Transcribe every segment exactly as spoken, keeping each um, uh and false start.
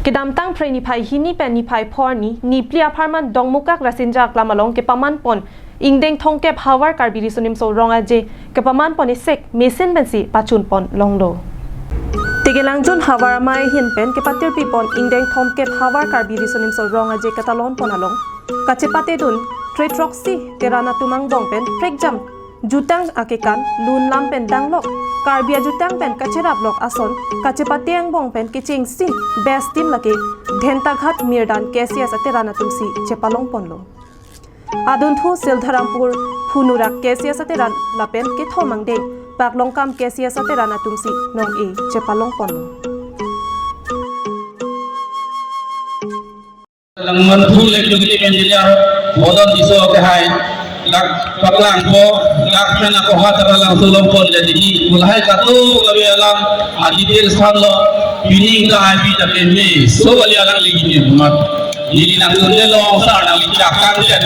Kedamtang Phre niphai hini pen niphai pho arni, niphli apharman Dongmukak Rasinja Aklam along kepaman pon ingdeng thomkep Havar Karbi Riso Nimso Rong Aje kepaman pon esek mesen pensi pachun pon longlo. Tekelangjun Havar Amei ahin pen kepatirpi pon ingdeng thomkep Havar Karbi Riso Nimso Rong Aje katalon pon along kachepatedun threthroksi Teron atum angbong pen prekjam jutang akekan, lun lam pen danglok, Karbi ajutang pen kacheraplok ason kachepate angbong pen kechengsi best team lake Dhentaghat Mirdan K C S a Teron atumsi chepalong ponlo. Adunthu Sildharampur Phunurak K C S a Teron lapen kethom angdeng Paklongkam K C S a Teron atumsi nong-e chepalong ponlo. Langman thu lek jogiti engineer Bodon Tisso ke hai, lak paklangpo, lak pen ako ha Taralangso along pon jadi di, mulai katu kami alam adetail sanlo, pining ta I B ta keme, so kali alang lagi ni mat. Jadi nangtundelo sar nangli chakang chat.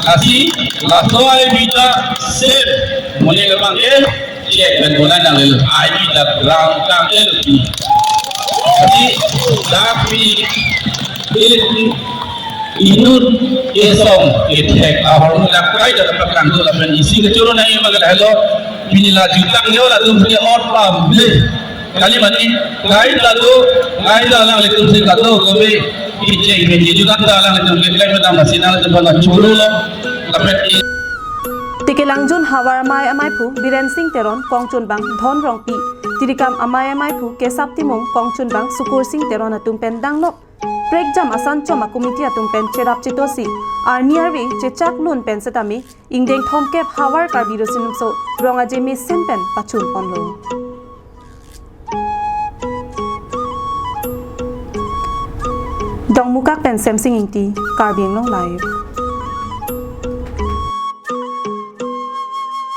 Lasi, laso I B ta sir, mone ke bang ke, cek pen bola nanglelo, I B ta gram kang ke lupi. Jadi, tapi, inut kesong kethek ahormu dak kaita dapat kangkul lapen isi kechoro nai magal helo, pini la jutang yo latum punya ot pam. Kali mati, kaita do, kaita alanglitum si kato, kobe, kecheng meji jutang ta alanglitum keklem pen masina alanglitum pala choro lo, lapen Tekelangjun Havar Amei amaiphu Biren Sing Teron, kongchunbang Dhon Rongpi, Tirikam Amei amaiphu Kesap Timung, kongchunbang Sukur Sing Teron atum pen danglok prekjam asan chom a committee atum pen cherap chetosi arni arve chechak lun pen setame ingdeng thomkep Havar Karbi Riso Nimso Rong Aje mesen pen pachun ponlo. Dongmukak pen Semsing Ingti, Karbi Anglong Live.